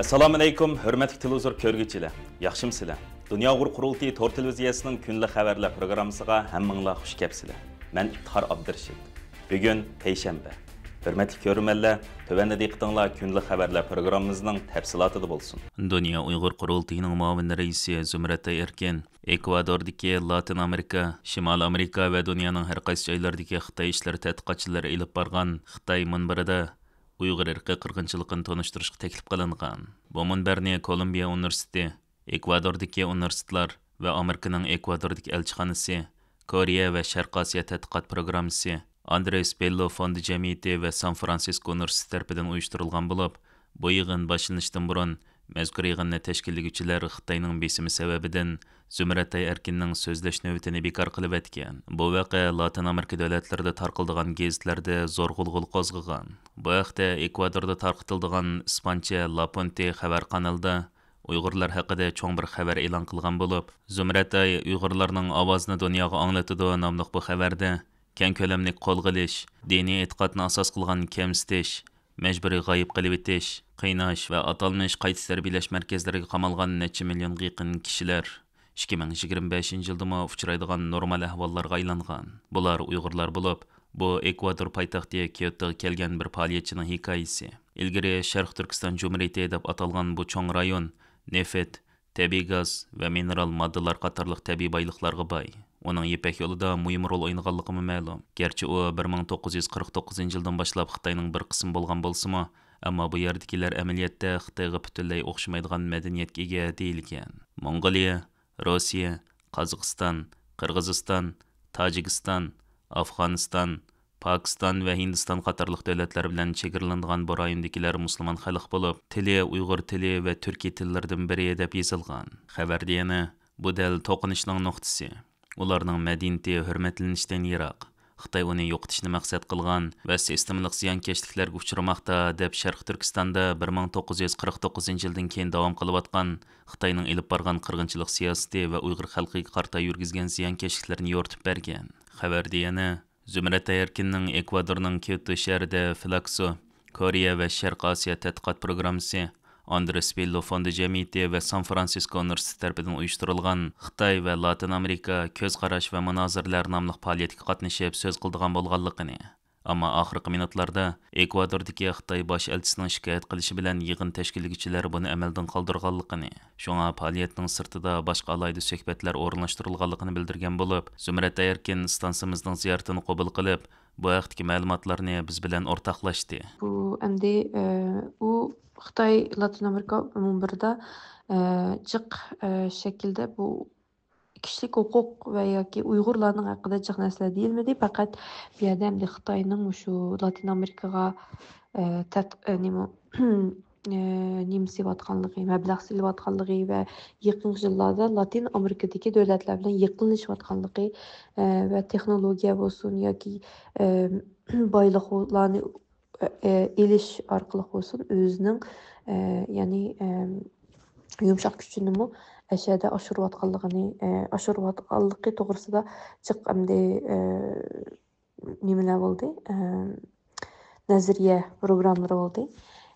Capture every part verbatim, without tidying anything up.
ئەسسالامۇئەلەيكۇم، ھۆرمەتلىك تېلېۋىزور كۆرگۈچىلەر، ياخشىمۇسىلەر؟ دۇنيا ئۇيغۇر قۇرۇلتىيى تور تېلېۋىزىيەسىنىڭ كۈندىلىك خەۋەرلەر پروگراممىسىغا ھەممىڭلار خۇش كەپسىلەر. مەن ئىپتىخار ئابدۇرېشىت. بۈگۈن پەيشەنبە. ھۆرمەتلىك كۆرۈرمەنلەر، تۆۋەندە دىققىتىڭلار كۈندىلىك خەۋەرلەر پروگراممىمىزنىڭ تەپسىلاتىدا بولسۇن. دۇنيا ئۇيغۇر قۇرۇلتىيىنىڭ مۇئاۋىن رەئىسى زۇمرەتئاي ئەركىن ئېكۋادوردىكى لاتىن ئامېرىكا، شىمالىي ئامېرىكا ۋە دۇنيانىڭ ھەر قايسى جايلىرىدىكى خىتاي ئىشلىرى تەتقىقاتچىلىرى ئېلىپ بارغان خىتاي مۇنبىرىدا ئۇيغۇر ئىرقىي قىرغىنچىلىقىنى تونۇشتۇرۇشقا تەكلىپ قىلىنغان. بۇ مۇنبەرنى كولومبىيە ئۇنىۋېرسىتېتى، ئېكۋادوردىكى ئۇنىۋېرسىتېتلار ۋە ئامېرىكىنىڭ ئېكۋادوردىكى ئەلچىخانىسى، كورېيە ۋە شەرقىي ئاسىيا تەتقىقات پروگراممىسى، ئاندرېس بېللو فوندى جەمئىيىتى ۋە سان فرانسىسكو ئۇنىۋېرسىتېتى تەرىپىدىن ئۇيۇشتۇرۇلغان بولۇپ، بۇ يىغىن باشلىنىشتىن بۇرۇن مەزكۇر يىغىننى تەشكىللىگۈچىلەر خىتاينىڭ بېسىمى سەۋەبىدىن زۇمرەتئاي ئەركىننىڭ سۆزلەش نۆۋىتىنى بىكار قىلىۋەتكەن. بۇ ۋەقە لاتىن ئامېرىكا دۆلەتلىرىدە تارقىلىدىغان گېزىتلەردە زور غۇلغۇلا قوزغىغان. بۇ ھەقتە ئېكۋادوردا تارقىتىلىدىغان ئىسپانچە لا پونتې خەۋەر قانىلىدا ئۇيغۇرلار ھەققىدە چوڭ بىر خەۋەر ئېلان قىلغان بولۇپ، زۇمرەتئاي ئۇيغۇرلارنىڭ ئاۋازىنى دۇنياغا ئاڭلىتىدۇ ناملىق بۇ خەۋەردە كەڭ كۆلەملىك قولغا ئېلىش، دىنىي ئېتىقادنى ئاساس قىلغان كەمسىتىش، مەجبۇرىي غايىب قىلىۋېتىش، قىيناش ۋە ئاتالمىش قايتا تەربىيەلەش مەركەزلىرىگە قامالغان نەچچە مىليونغا يېقىن كىشىلەر ئىككى مىڭ يىگىرمە بەشىنچى يىلدىمۇ ئۇچرايدىغان نورمال ئەھۋاللارغا ئايلانغان. بۇلار ئۇيغۇرلار بولۇپ، بۇ ئېكۋادور پايتەختى كيوتوغا كەلگەن بىر پائالىيەتچىنىڭ ھېكايىسى. ئىلگىرى شەرقىي تۈركىستان جۇمھۇرىيىتى دەپ ئاتالغان بۇ چوڭ رايون نېفىت، تەبىئىي گاز ۋە مىنېرال ماددىلار قاتارلىق تەبىئىي بايلىقلارغا باي. ئۇنىڭ يىپەك يولىدا مۇھىم رول ئوينىغانلىقىمۇ مەلۇم. گەرچە ئۇ بىر مىڭ توققۇز يۈز قىرىق توققۇزىنچى يىلدىن باشلاپ خىتاينىڭ بىر قىسمى بولغان بولسىمۇ، ئەمما بۇ يەردىكىلەر ئەمەلىيەتتە خىتايغا پۈتۈنلەي ئوخشىمايدىغان مەدەنىيەتكە ئىگە دېيىلگەن. موڭغۇلىيە، روسىيە، قازاقىستان، قىرغىزىستان، تاجىكىستان، ئافغانىستان، پاكىستان ۋە ھىندىستان قاتارلىق دۆلەتلەر بىلەن چېگرىلىنىدىغان بۇ رايوندىكىلەر مۇسۇلمان خەلق بولۇپ، تىلى ئۇيغۇر تىلى ۋە تۈركىي تىللىرىدىن بىرى، دەپ يېزىلغان. خەۋەردە يەنە، بۇ دەل توقۇنۇشنىڭ نۇقتىسى. ئۇلارنىڭ مەدەنىيىتى ھۆرمەتلىنىشتىن يىراق. خىتاي ئۇنى يوقىتىشنى مەقسەت قىلغان ۋە سىستېمىلىق زىيانكەشلىكلەرگە ئۇچرىماقتا، دەپ شەرقىي تۈركىستاندا بىر مىڭ توققۇز يۈز قىرىق توققۇزىنچى يىلدىن كېيىن داۋام قىلىۋاتقان خىتاينىڭ ئېلىپ بارغان قىرغىنچىلىق سىياسىتى ۋە ئۇيغۇر خەلقىگە قارىتا يۈرگۈزگەن زىيانكەشلىكلىرىنى يورۇتۇپ بەرگەن. خەۋەردە يەنە، زۇمرەت ئايەركىننىڭ ئېكۋادورنىڭ كيوتو شەھىرىدە فلاكسو، كورېيە ۋە شەرقىي ئاسىيا تەتقىقات پروگراممىسى، ئاندرېس بېللو فوندى جەمئىيىتى ۋە سان فرانسىسكو ئۇنىۋېرسىتېتى تەرىپىدىن ئۇيۇشتۇرۇلغان خىتاي ۋە لاتىن ئامېرىكا كۆز قاراش ۋە مۇنازىرىلەر ناملىق پائالىيەتكە قاتنىشىپ سۆز قىلىدىغان بولغانلىقىنى، ئەمما ئاخىرقى مىنۇتلاردا ئېكۋادوردىكى خىتاي باش ئەلچىسىنىڭ شىكايەت قىلىشى بىلەن يىغىن تەشكىللىگۈچىلەر بۇنى ئەمەلدىن قالدۇرغانلىقىنى، شۇڭا پائالىيەتنىڭ سىرتىدا باشقا ئالاھىدە سۆھبەتلەر ئورۇنلاشتۇرۇلغانلىقىنى بىلدۈرگەن بولۇپ، زۇمرەت ئايەركىن ئىستانسىمىزنىڭ زىيارىتىنى قوبۇل قىلىپ، بۇ ھەقتىكى مەلۇماتلارنى بىز بىلەن ئورتاقلاشتى. بۇ ئەمدى، ئە، ئۇ خىتاي لاتىن ئامېرىكا مۇنبىرىدا، ئە، جىق، ئە، شەكىلدە بۇ كىشىلىك ھوقۇق ۋە ياكى ئۇيغۇرلارنىڭ ھەققىدە جىق نەرسىلەر دېيىلمىدى. پەقەت بۇ يەردە ئەمدى خىتاينىڭ مۇشۇ لاتىن ئامېرىكىغا، ئە، تەت-، ئە، نېمە، ئە، نېمە سېلىۋاتقانلىقى، مەبلەغ سېلىۋاتقانلىقى ۋە يېقىنقى يىللاردا لاتىن ئامېرىكىدىكى دۆلەتلەر بىلەن يېقىنلىشىۋاتقانلىقى، ئە، ۋە تېخنولوگىيە بولسۇن ياكى، ئە، بايلىقلارنى ئېلىش ئارقىلىق بولسۇن، ئۆزىنىڭ، يەنى، يۇمشاق كۈچىنىمۇ ئەشەدە ئاشۇرۇۋاتقانلىقىنى، ئاشۇرۇۋاتقانلىقى توغرىسىدا جىق ئەمدى، نېمىلەر بولدى، نەزەرىيە پروگراممىلىرى بولدى.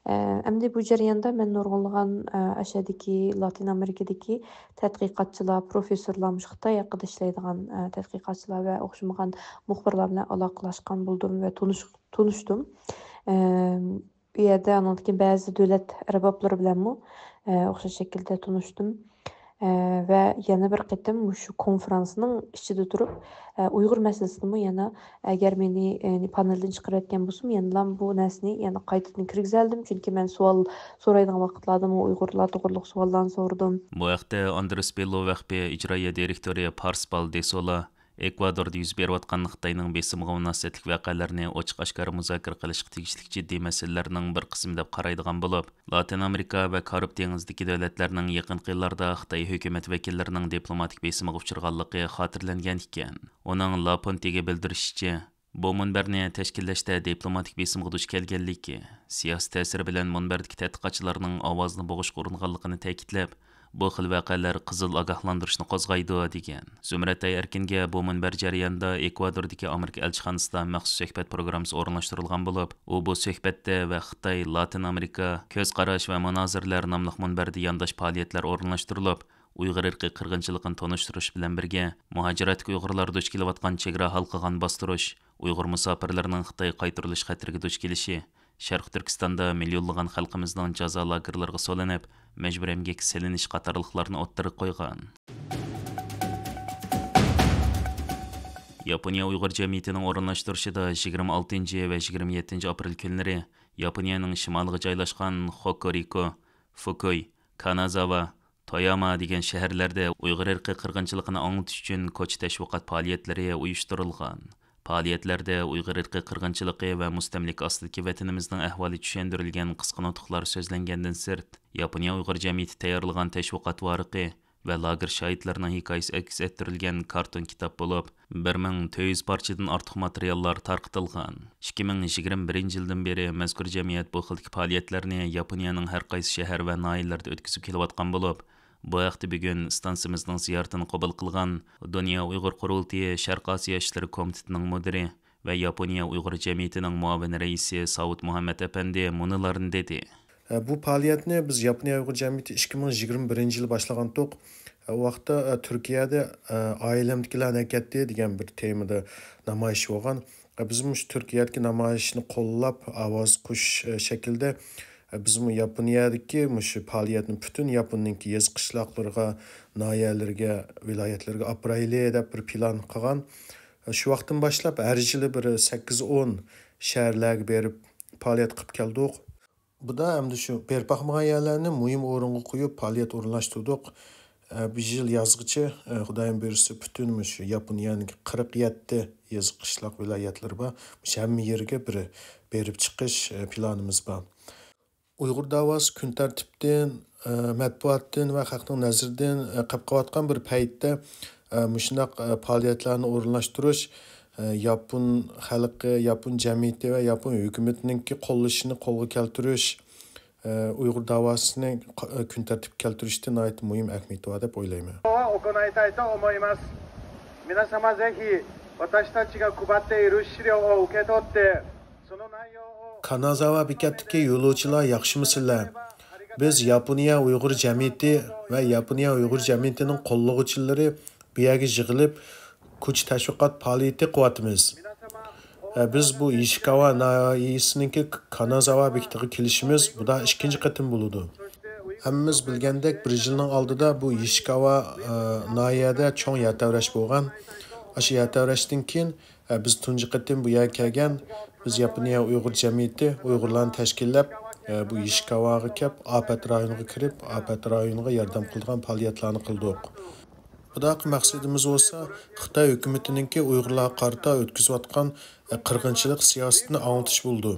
ئەمدى بۇ جەرياندا مەن نۇرغۇنلىغان، ئەشەدىكى، لاتىن ئامېرىكىدىكى تەتقىقاتچىلار، پروفېسسورلار، مۇشۇ خىتاي ھەققىدە ئىشلەيدىغان، تەتقىقاتچىلار ۋە ئوخشىمىغان مۇخبىرلار بىلەن ئالاقىلەشكەن بولدۇم ۋە تونۇش-، تونۇشتۇم. ئەم، ئۇ يەردە ئانىڭدىن كېيىن بەزى دۆلەت ئەربابلىرى بىلەنمۇ، ئە، ئوخشاش شەكىلدە تونۇشتۇم. ئە، ۋە يەنە بىر قېتىم مۇشۇ كونفرانسنىڭ ئىچىدە تۇرۇپ، ئە، ئۇيغۇر مەسىلىسىنىمۇ يەنە، ئەگەر مېنى، ئە، پانېلدىن چىقىرىۋەتكەن بولسىمۇ، يەنىلا بۇ نەرسىنى يەنە قايتىدىن كىرگۈزەلدىم. چۈنكى مەن سوئال سورايدىغان ۋاقىتلاردىمۇ ئۇيغۇرلار توغرىلىق سوئاللارنى سورىدىم. بۇ ھەقتە ئاندرېس بېللو ۋەخپى ئىجرائىيە دىرېكتورى پارسپال دېسولا ئېكۋادوردا يۈز بېرىۋاتقان خىتاينىڭ بېسىمىغا مۇناسىۋەتلىك ۋەقەلەرنى ئوچۇق-ئاشكارا مۇزاكىرە قىلىشقا تېگىشلىك جىددىي مەسىلىلەرنىڭ بىر قىسمى دەپ قارايدىغان بولۇپ، لاتىن ئامېرىكا ۋە كارىب دېڭىزىدىكى دۆلەتلەرنىڭ يېقىنقى يىللاردا خىتاي ھۆكۈمەت ۋەكىللىرىنىڭ دىپلوماتىك بېسىمىغا ئۇچرىغانلىقى خاتىرىلەنگەن ئىكەن. ئۇنىڭ لا فونتېگە بىلدۈرۈشىچە، بۇ مۇنبەرنى تەشكىللەشتە دىپلوماتىك بېسىمغا دۇچ كەلگەنلىكى، سىياسىي تەسىرى بىلەن مۇنبەردىكى تەتقىقاتچىلارنىڭ ئاۋازىنى بوغۇشقا ئۇرۇنغانلىقىنى تەكىتلەپ، بۇ خىل ۋەقەلەر قىزىل ئاگاھلاندۇرۇشنى قوزغايدۇ، دېگەن. زۇمرەتئاي ئەركىنگە بۇ مۇنبەر جەريانىدا ئېكۋادوردىكى ئامېرىكا ئەلچىخانىسىدا مەخسۇس سۆھبەت پروگراممىسى ئورۇنلاشتۇرۇلغان بولۇپ، ئۇ بۇ سۆھبەتتە ۋە خىتاي، لاتىن ئامېرىكا، كۆز قاراش ۋە مۇنازىرىلەر ناملىق مۇنبەردە يانداش پائالىيەتلەر ئورۇنلاشتۇرۇلۇپ، ئۇيغۇر ئىرقىي قىرغىنچىلىقىنى تونۇشتۇرۇش بىلەن بىرگە، مۇھاجىرەتتىكى ئۇيغۇرلار دۇچ كېلىۋاتقان چېگرا ھالقىغان باستۇرۇش، ئۇيغۇر مۇساپىرلىرىنىڭ خىتايغا قايتۇرۇلۇش خەتىرىگە دۇچ كېلىشى، شەرقىي تۈركىستاندا مىليونلىغان خەلقىمىزنىڭ جازا لاگېرلىرىغا سولىنىپ، مەجبۇرىي ئەمگەككە سېلىنىشى قاتارلىقلارنى ئوتتۇرىغا قويغان. ياپونىيە ئۇيغۇر جەمئىيىتىنىڭ ئورۇنلاشتۇرۇشىدا يىگىرمە ئالتىنچى ۋە يىگىرمە يەتتىنچى ئاپرېل كۈنلىرى ياپونىيەنىڭ شىمالىغا جايلاشقان خوكورىكو، فۇكۇي، كانازاۋا، توياما دېگەن شەھەرلەردە ئۇيغۇر ئىرقىي قىرغىنچىلىقىنى ئاڭلىتىش ئۈچۈن كوچا تەشۋىقات پائالىيەتلىرى ئۇيۇشتۇرۇلغان. پائالىيەتلەردە ئۇيغۇر ئىرقىي قىرغىنچىلىقى ۋە مۇستەملىكە ئاستىدىكى ۋەتىنىمىزنىڭ ئەھۋالى چۈشەندۈرۈلگەن قىسقا نۇتۇقلار سۆزلەنگەندىن سىرت، ياپونىيە ئۇيغۇر جەمئىيىتى تەييارلىغان تەشۋىقات ۋارىقى ۋە لاگېر شاھىتلىرىنىڭ ھېكايىسى ئەكس ئەتتۈرۈلگەن كارتون كىتاب بولۇپ، بىر مىڭ تۆت يۈز پارچىدىن ئارتۇق ماتېرىياللار تارقىتىلغان. ئىككى مىڭ يىگىرمە بىرىنچى يىلدىن بېرى مەزكۇر جەمئىيەت بۇ خىلدىكى پائالىيەتلەرنى ياپونىيەنىڭ ھەر قايسى شەھەر ۋە ناھىيەلىرىدە ئۆتكۈزۈپ كېلىۋاتقان بولۇپ، بۇ ھەقتە بۈگۈن ئىستانسىمىزنىڭ زىيارىتىنى قوبۇل قىلغان دۇنيا ئۇيغۇر قۇرۇلتىيى شەرقىي ئاسىيا ئىشلىرى كومىتېتىنىڭ مۇدىرى ۋە ياپونىيە ئۇيغۇر جەمئىيىتىنىڭ مۇئاۋىن رەئىسى ساۋۇت مۇھەممەت ئەپەندى مۇنۇلارنى دېدى. بۇ پائالىيەتنى بىز ياپونىيە ئۇيغۇر جەمئىيىتى ئىككى مىڭ يىگىرمە بىرىنچى يىلى باشلىغانتۇق. ئۇ ۋاقىتتا، ئە، تۈركىيەدە، ئە، «ئائىلەمدىكىلەر نەگەتتى» دېگەن بىر تېمىدا نامايىش بولغان. ئە، بىز مۇشۇ تۈركىيەدىكى نامايىشنى قوللاپ، ئاۋاز قوشۇش، ئە، شەكلىدە، ئە، بىزمۇ ياپونىيەدىكى مۇشۇ پائالىيەتنى پۈتۈن ياپوننىڭكى يېزا قىشلاقلىرىغا، ناھىيەلىرىگە، ۋىلايەتلىرىگە ئاپىرايلى دەپ بىر پىلان قىلغان. ئە، شۇ ۋاقىتتىن باشلاپ ھەر يىلى بىر سەككىز ئون شەھەرلەرگە بېرىپ پائالىيەت قىلىپ كەلدۇق. بۇدا ئەمدى شۇ بېرىپ باقمىغان يەرلەرنى مۇھىم ئورۇنغا قويۇپ پائالىيەت ئورۇنلاشتۇردۇق. ئە، بۇ يىل يازغىچە، ئە، خۇدايىم بۇيرۇسا پۈتۈن مۇشۇ ياپونىيەنىڭ قىرىق يەتتە يېزا قىشلاق ۋىلايەتلىرى بار. مۇشۇ ھەممە يېرىگە بىر بېرىپ چىقىش، ئە، پىلانىمىز بار. ئۇيغۇر داۋاسى كۈن تەرتىپتىن، ئە، مەتبۇئاتتىن ۋە خەقنىڭ نەزىرىدىن، ئە، قېلىپ قېلىۋاتقان بىر پەيتتە، ئە، مۇشۇنداق، ئە، پائالىيەتلەرنى ئورۇنلاشتۇرۇش، ئە، ياپون خەلقى، ياپون جەمئىيىتى ۋە ياپون ھۆكۈمىتىنىڭكى قوللىشىنى قولغا كەلتۈرۈش، ئە، ئۇيغۇر داۋاسىنى ق-، ئە، كۈن تەرتىپكە كەلتۈرۈشتە ناھايىتى مۇھىم ئەھمىيىتى بار دەپ ئويلايمەن. 行いたいと思います。皆様ぜひ私たちが配っている資料を受け取って、その内容を كانازاۋا بېكەتتىكى يولۇچىلار ياخشىمۇسىلەر؟ بىز ياپونىيە ئۇيغۇر جەمئىيىتى ۋە ياپونىيە ئۇيغۇر جەمئىيىتىنىڭ قوللىغۇچىلىرى بۇ يەرگە يىغىلىپ، كوچا تەشۋىقات پائالىيىتى قىلىۋاتىمىز. ئە، بىز بۇ يىشىكاۋا ناھىيەسىنىڭكى كانازاۋا بېكىتىگە كېلىشىمىز، بۇدا ئىككىنچى قېتىم بولىدۇ. ھەممىمىز بىلگەندەك، بىر يىلنىڭ ئالدىدا بۇ يىشىكاۋا، ئە، ناھىيەدە چوڭ يەر تەۋرەش بولغان. ئاشۇ يەر تەۋرەشتىن كېيىن، ئە، بىز تۇنجى قېتىم بۇ يەرگە كەلگەن. بىز ياپونىيە ئۇيغۇر جەمئىيىتى ئۇيغۇرلارنى تەشكىللەپ، ئە، بۇ يىشىكاۋاغا كەپ، ئاپەت رايونىغا كىرىپ، ئاپەت رايونىغا ياردەم قىلىدىغان پائالىيەتلەرنى قىلدۇق. بۇداقى مەقسىتىمىز بولسا خىتاي ھۆكۈمىتىنىڭكى ئۇيغۇرلارغا قارىتا ئۆتكۈزۈۋاتقان، ئە، قىرغىنچىلىق سىياسىتىنى ئاڭلىتىش بولىدۇ.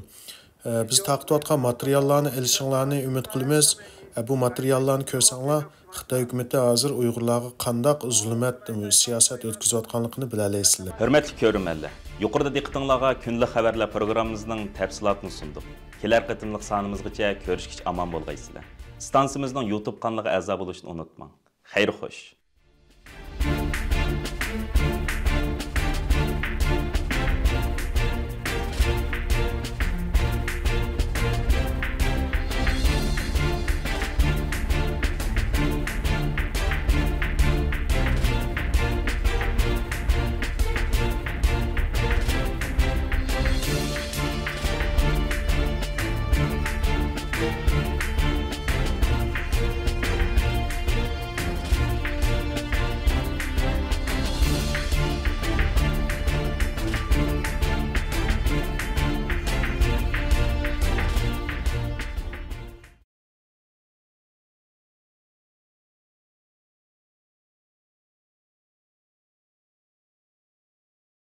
ئە، بىز تارقىتىۋاتقان ماتېرىياللارنى ئېلىشىڭلارنى ئۈمىد قىلىمىز. ئە، بۇ ماتېرىياللارنى كۆرسەڭلار، خىتاي ھۆكۈمىتى ھازىر ئۇيغۇرلارغا قانداق زۇلمەت، ئە، سىياسەت ئۆتكۈزۈۋاتقانلىقىنى بىلەلەيسىلەر. ھۆرمەتلىك كۆرۈرمەنلەر، يۇقىرىدا دىققىتىڭلارغا كۈندىلىك خەۋەرلەر پروگراممىمىزنىڭ تەپسىلاتىنى سۇندۇق. كېلەر قېتىملىق سانىمىزغىچە كۆرۈشكىچە ئامان بولغايسىلەر. ئىستانسىمىزنىڭ يۇتۇب قانىلىغا ئەزا بولۇشنى ئۇنتۇماڭ. خەير خوش.